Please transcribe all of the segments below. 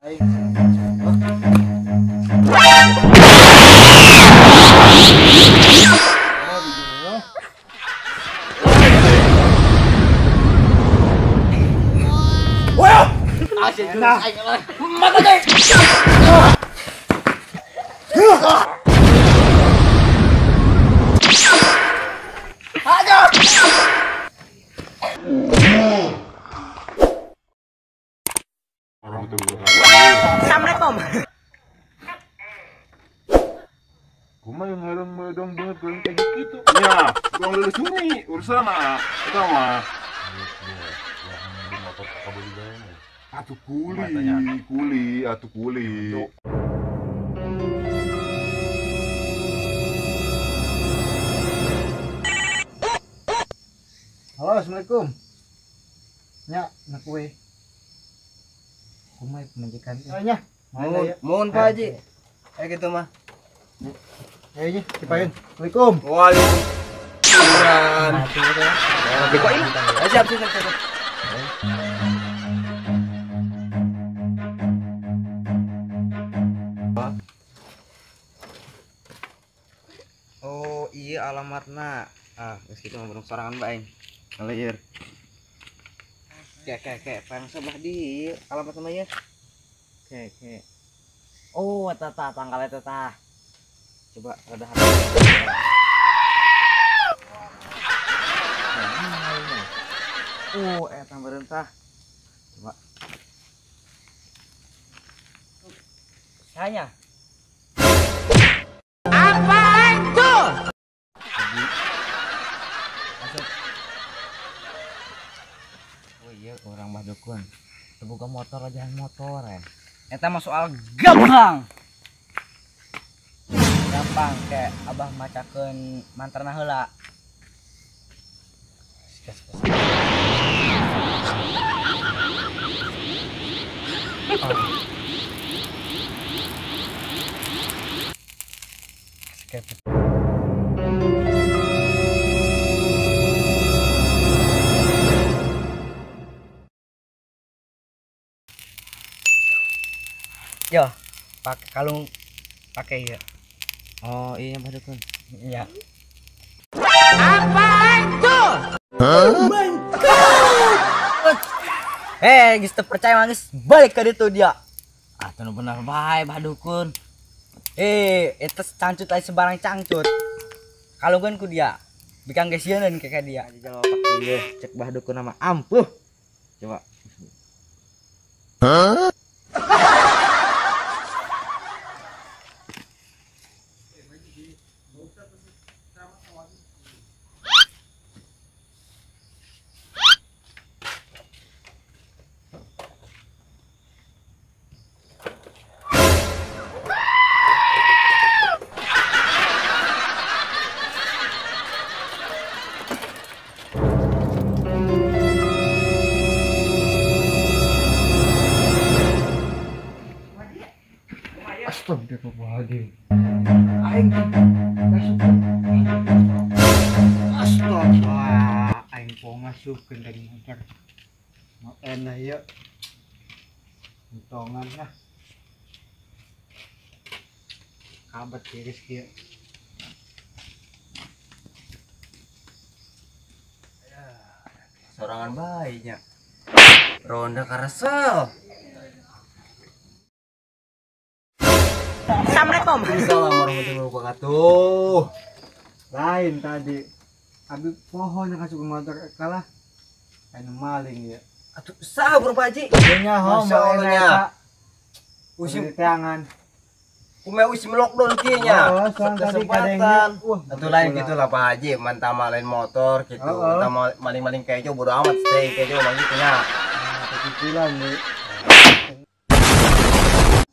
Assalamualaikum. Kumaha yang harang medong banget goreng kayak gitu. Ya, kurang lulus suni urusan mah. Eta mah. Atuh kuli, kuli, atuh kuli. Halo, assalamualaikum. Nya, nak kue. Kumai pemajikan. Nya, mohon Pak Haji. Kayak gitu mah. Ayo nya, cipain. Assalamualaikum. Waalaikumsalam. Siap, siap, siap. Oh, iya alamatna. Ah, geus kitu mah burung sorangan bae aing. Ngalieur. Kayak pang sebelah di alamat sama ya. Kayak. Oh, eta tah tanggal eta tah. Coba rada hati. Oh, eta berentah. Coba. Saya. Apaan tuh? Masuk. Oh iya, orang Mbah Dukun. Terbuka motor aja motor ya. Eta mah soal gampang. Gampang kayak abah macakeun mantrana heula. Yo, pakai kalung, pakai ya. Oh iya Mbah Dukun. Iya. Apaan tuh? Huh? Oh my God. Geus teu percaya mah geus balik ka ditu dia. Ah, teu bener bae Mbah Dukun. Eta cangcut lain sembarang cangcut. Kalungkeun ku dia. Bikang geus sieun ka dia. Ieu cek Mbah Dukun nama ampuh. Coba. Huh? Astagfirullahaladzim. Aing astagfirullah. Aing po ngasupkeun dari motor. Mau enak ya. Untongan lah. Kabat tiris kieu. Sorangan bae nya. Ronda karesel. Assalamualaikum. Assalamualaikum warahmatullahi wabarakatuh. Lain tadi abi pohon yang kasih motor kalah anu maling ya. Atuh sah bro Pak Haji. Nya ho masalahnya. Usim tangan. Kumaha usim lockdown kieu nya. Oh, kesempatan. Atuh lain gitu lah Pak Haji, mantama lain motor gitu. Mantama maling-maling kejo bodo amat stay kejo mah gitu nya. Kecilan nih.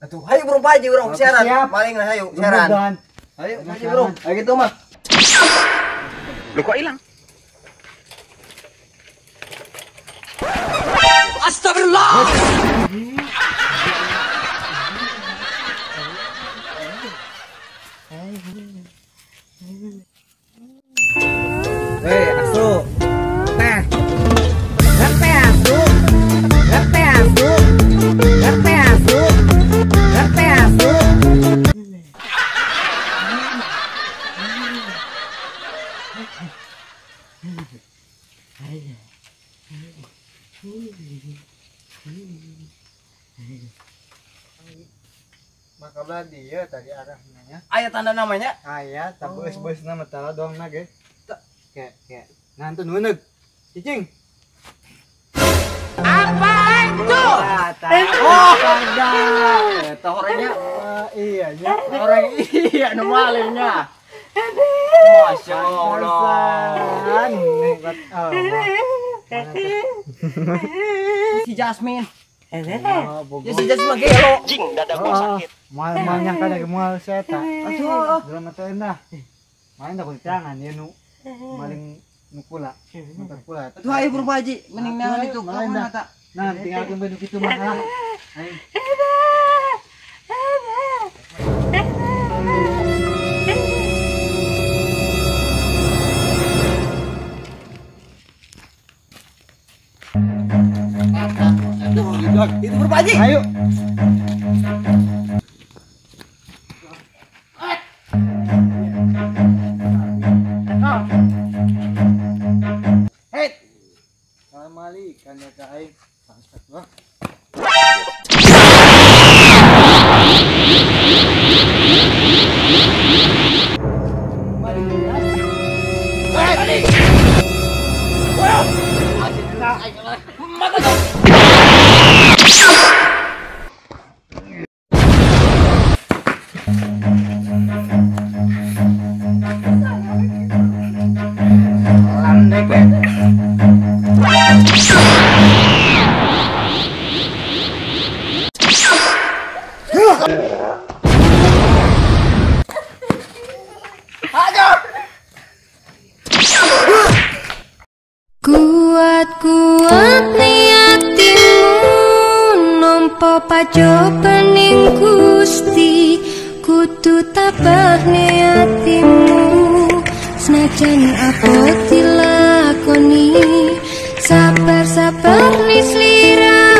Atuh, hayu bro Pak Haji urang siaran. Maling lah hayu siaran. Hayu Pak Haji bro. Hayu gitu mah. Lu kok hilang? Astagfirullah. Weh, asu. Teh. Teh asu. Teh asu. Teh asu. Maka belah dia tadi arahnya ya. Aya tanda namanya? Aya, tapi beus-beusna mah tara doang na ge. Kayak kayak nantun uneug. Cicing. Apaan tuh? Oh, ada. Eta orangnya. Iya nya. Orang iya nu malingnya. Masya Allah. Nikmat Allah. Si Jasmine. Ya si Jasmine gelo. Jing, dada gua sakit. Moal moal nyangka dari moal seta. Aduh, dalam mata endah. Main dah tangan ya nu maling nu kula. Motor kula. Aduh ayo buru Pak Haji, mending naon itu ka mana ta? Nah, tinggalkeun bae nu kitu mah. Ayo. Itu buru Pak Haji. Ayo. Hei. Assalamualaikum ya ka aing. Bangsat wah. Kuat-kuat niatimu nampa pajobening Gusti, kudu tabah niatimu senajan apa dilakoni, sabar-sabar nih sliramu.